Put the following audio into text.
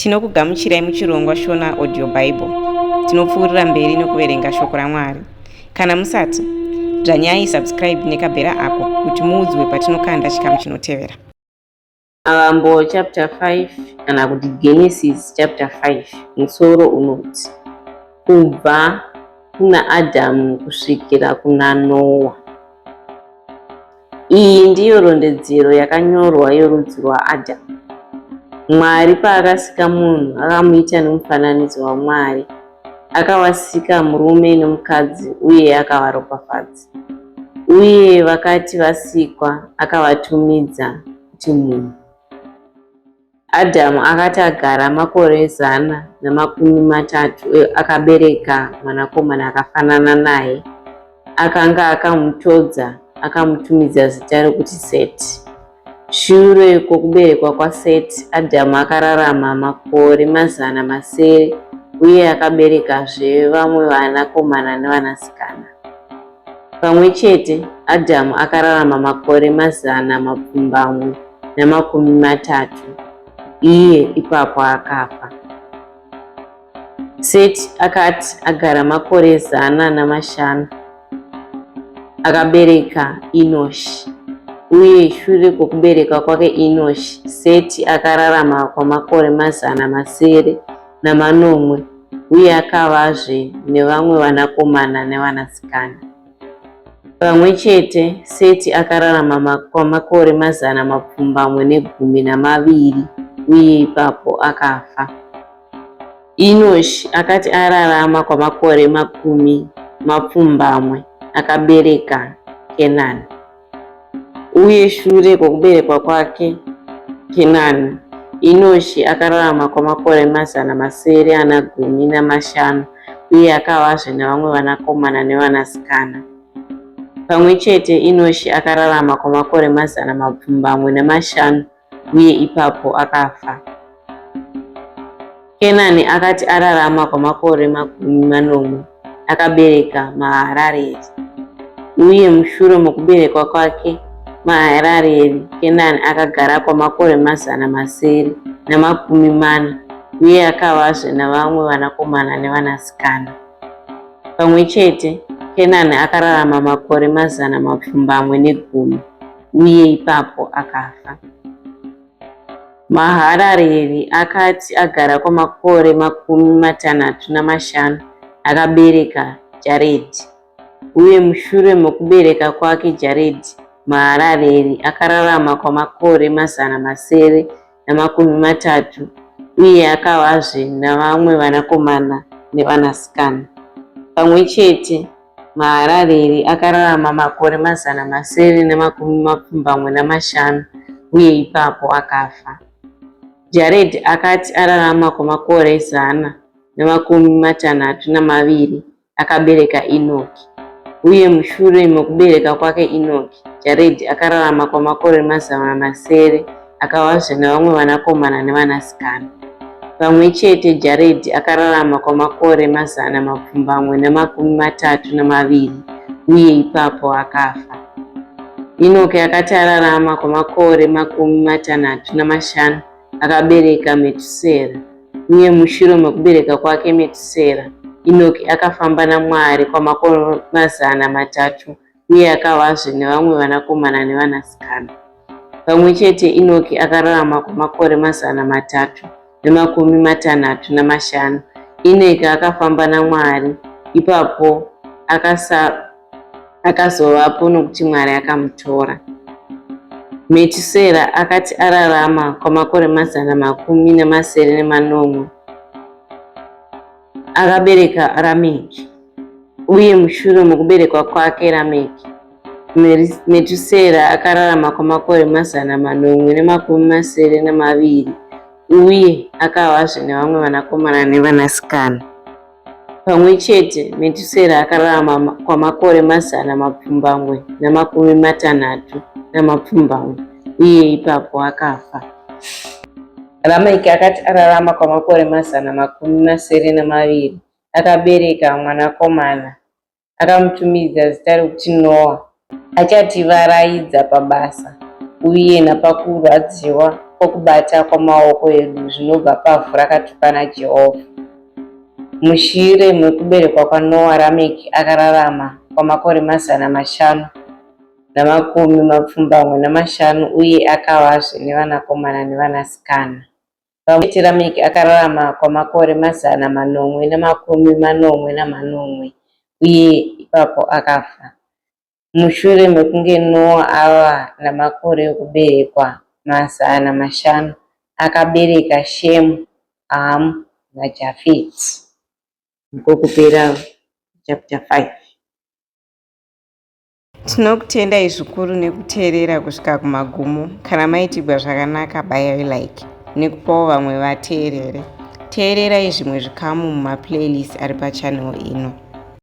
Tinokugamuchirai muchirongwa Shona Audio Bible. Tinopfuurira mberi nokuverenga shoko raMwari. Kana musati, dzvanyai subscribe nekabhera ako kuti muudzwe patinokanda chikamu chinotevera. Mavambo chapter 5 kana kuti Genesis chapter 5 musoro unoti kubva kuna Adhamu kusvikira kuna Noa. Iyi ndiyo rondedzero yakanyorwa yorudzi rwaAdhamu. Mwari paakasika munhu, akamuita nomufananidzo waMwari. Akavasika murume nomukadzi uye akavaropafadza. Uye vakati vasikwa, akavatumidza kuti munhu. Adhamu akati agara makore 130 akabereka mwanakomana akafanana naye, akanga akamutodza akamutumidza zita rokuti Seti. Shure kwokuberekwa kwaSeti, Adhamu akararama makore 600 uye akaberekazve vamwe vanakomana nevanasikana. Pamwe chete, Adhamu akararama makore 830, iye ipapo akafa. Seti akati agara makore 105, akabereka Enoshi. Uye shure kwokubereka kwake Enoshi, Seti akararama kwamakore 707 uye akavazve nevamwe vanakomana nevanasikana. Pamwe chete, Seti akararama kwamakore 812 uye ipapo akafa. Enoshi akati ararama kwamakore 80 akabereka Kenani. Uye shure kwokuberekwa kwake Kenani, Enoshi akararama kwamakore 715 uye akavazve navamwe vanakomana nevanasikana. Pamwe chete, Enoshi akararama kwamakore 705 uye ipapo akafa. Kenani akati ararama kwamakore 70 akabereka Maharareri. Uye mushure mokuberekwa kwake Maharareri, Kenani akagara kwamakore 740 uye akavazve navamwe vanakomana nevanasikana. Pamwe chete, Kenani akararama makore 710 uye ipapo akafa. Maharareri akati agara kwamakore 65 akabereka Jaredhi. Uye mushure mokubereka kwake Jaredhi, Maharareri akararama kwamakore 730 uye akavazve navamwe vanakomana nevanasikana. Pamwe chete, Maharareri akararama makore 775 uye ipapo akafa. Jaredhi akati ararama kwamakore 162 akabereka Enoki. Uye mushure mokubereka kwake Enoki, Jaredhi akararama kwamakore 700 akavazve navamwe vanakomana nevanasikana. Pamwe chete, Jaredhi akararama kwamakore 732 uye ipapo akafa. Enoki akati ararama kwamakore 65 akabereka Metusera. Uye mushure mekubereka kwake Metusera, Enoki akafamba naMwari kwamakore 300 uye akavazve nevamwe vanakomana nevanasikana. Pamwe chete, Enoki akararama kwamakore 365. Enoki akafamba naMwari, ipapo akazovapo nokuti Mwari akamutora. Metusera akati ararama kwamakore 707, akabereka Rameki. Uye mushure mokuberekwa kwake Rameki, Metusera akararama kwamakore 772 uye akavazve nevamwe vanakomana nevanasikana. Pamwe chete, Metusera akararama kwamakore 867 uye ipapo akafa. Rameki akati ararama kwamakore 702 akabereka mwanakomana, akamutumidza zita rokuti Noa. Achativaraidza pabasa uye napakurwadziwa kwokubata kwamaoko edu zvinobva pavhu rakatukwa naJehovha. Mushure mekuberekwa kwaNoa, Rameki akararama kwamakore 575 uye akavazve nevanakomana nevanasikana. Pamwe chete Rameki akararama kwamakore 777 uye ipapo akafa. Mushure mekunge Noa ava namakore okuberekwa 500, akabereka Shemu, Hamu naJafeti. Ndiko kupera chapter 5. Tinokutendai zvikuru nekuteerera kusvika kumagumo. Kana maitigwa zvakanaka bayai like nekupawo vamwe vateerere. Teererai zvimwe zvikamu mumaplaylist ari pachannel ino.